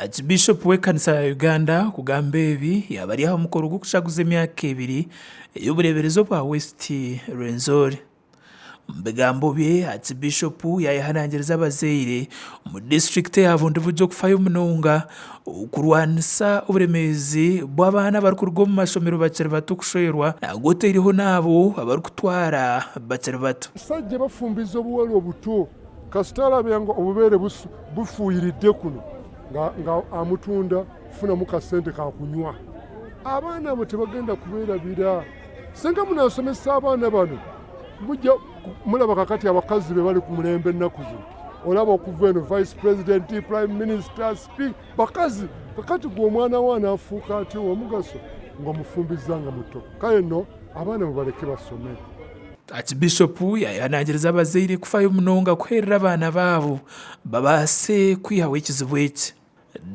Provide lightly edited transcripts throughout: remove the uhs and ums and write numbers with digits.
Aakibiishopu w'ekanisa ya Uganda okugamba ebi yaaba ari aha mukoro gw'okujaguza emyaka ebiri ey'obureeberezi obwa West Rwenzori. Omu bigambo bye, Aakibiishopu yaayehanangiriza abazaire omu disiturikiti eya Bundibugyo okufayo munonga okurwanisa oburemeezi bw'abaana abarikuruga omu mashomero bakiri bato kushwerwa nangwa otaireho n'abo abarikutwara bakiri bato. Abasajja bafumbiza obuwara obuto kasita arabe ngu obubeere bufuyiridde kuno nga amutunda kufunamu kasente ka kunywa. Abaana abo tebagenda kuberabira. Singa munasomesa abaana bano mujja mulaba kakati abakazi be bali ku mulembe ennaku zino olaba okuva eno vice president prime minister speak bakazi kakati gwe omwana wo anaafuuka atya owomugaso ng'omufumbizza nga muto kale nno abaana mubaleke basome. Archbishop yayehanangiriza abazaire kufayo munonga kuherera abaana baabo babaase kwihaho ekizibu eki.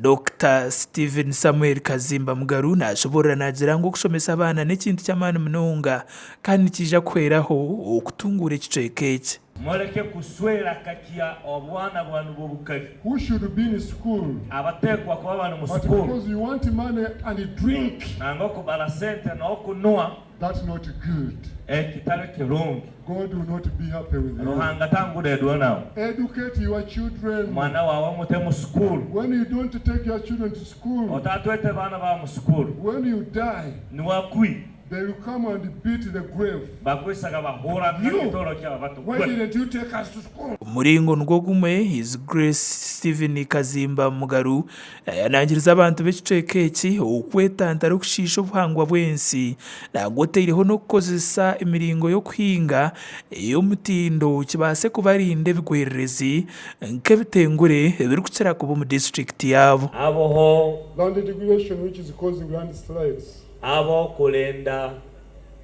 Dokita Stephen Samuel Kazimba Mugaru nashoboorora naagira ngu okushomesa abaana n'ekintu ky'amaani munonga kandi nikiija kuhweraho okutunguura ekicweka eki. Mureke kuswera kakya obwana bwanu bw'obukari. Who should be in school. Abatekwa kuba bari mu But sukulu. because you want money and drink. Nangwa kumara sente n'okunwa. That's not good. Ekitari kirungi. God will not be happy with you. Ruhanga tangureerwa nawe. Educate your children. Omwana waawe omute mu sukulu. When you don't take your children to school. Otatwete baana baawe mu sukulu. When you die. Niwakwi. They will come and beat the grave. Bakwisaga bahuura nk'ekitooro kyaba batu. Why didn't you take us to school? Omuringo nigwo gumwe, His Grace Stephen Kazimba Mugaru Yayanangiriza abantu b'ekicweka eki okwetantara okushiisha obuhangwa bw'ensi nangwa otaireho n'okukozesa emiringo y'okuhinga ey'omutindo kibaase kubarinda ebigwererezi nk'ebitengure ebirikukira kuba omu disiturikiti yaabo. Aboho. Land degradation which is causing landslides. Abo kurinda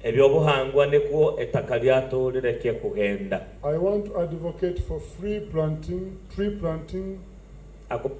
eby'obuhangwa nikwo ettaka ryatu rirekye kughenda. I want to advocate for free planting, tree planting.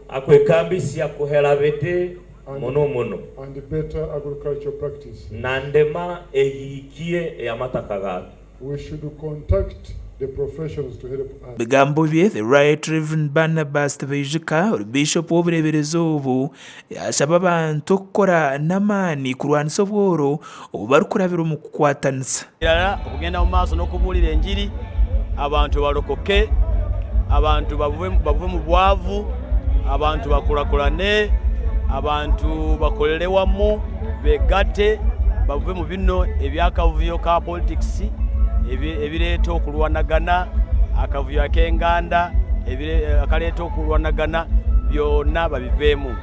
Akwekambisya kuhera biti muno muno. And better agricultural practices. Na ndema ehiikie ey'amataka gatu. We should contact the professionals to help us. Bigambo bye, The Right Rev Barnabas Tibaijuka, ori Biishopu w'obureeberezi obu, yaashaba abantu okukora n'amaani kurwanisa obworo obu barikurabira omu kukwatanisa. Ekirala okugenda omu maaso n'okubuurira engiri, abantu barokoke, abantu bave omu bwavu, abantu bakurakurane, abantu bakorere wamu, begate bave omu bino eby'akavuyo ka politikisi ebireeta okurwanagana, akavuyo ak'enganda akareeta okurwanagana byona babiveemu.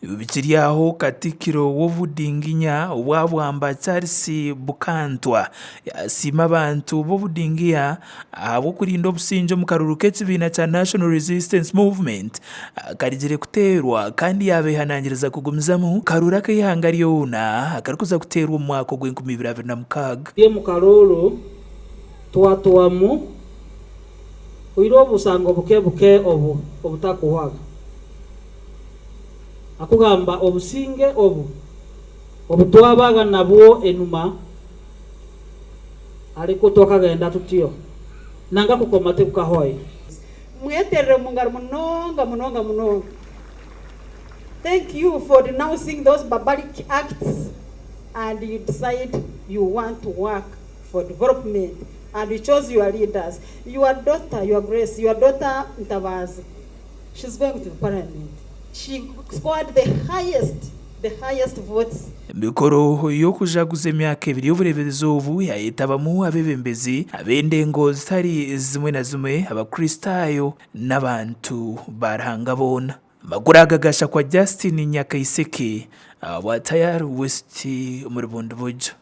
Ebi bikiri aho Katikiro w'Obudinginya obwa Bwamba Charles Bukantwa yasiima abantu b'Obudingiya ahabw'okurinda obusingye omu karuuru k'ekibiina kya National Resistance Movement akarigire kuteerwa kandi yaabehanangiriza kugumizamu karuuru ak'eihanga ryona akarikuza kuteerwa omu mwaka ogw'enkumi ibiri 26. Turi omu karuuru twatwamu oire obusango buke buke obu obutakuhwaga. Akugamba obusinge obu obutwabaga nabwo enuma ariko twakagenda tutyo nanga kukoma tikukahoire. Mweterere omu ngaro munonga munonga munonga. Thank you for denouncing those barbaric acts and you decide you want to work for development and you chose your leaders. Your daughter, your grace, your daughter Ntabaazi. She's going to parliament. She scored the highest, the highest votes. Emikoro y'okujaguza emyaka ebiri y'obureeberezi obu yaayetabamu abeebembezi ab'endengo zitari zimwe na zimwe, Abakristaayo n'abantu ba Ruhanga boona. Amakuru aga gashakwa Justin Nyakaiseke ahabwa Tayari West omuri Bundibugyo.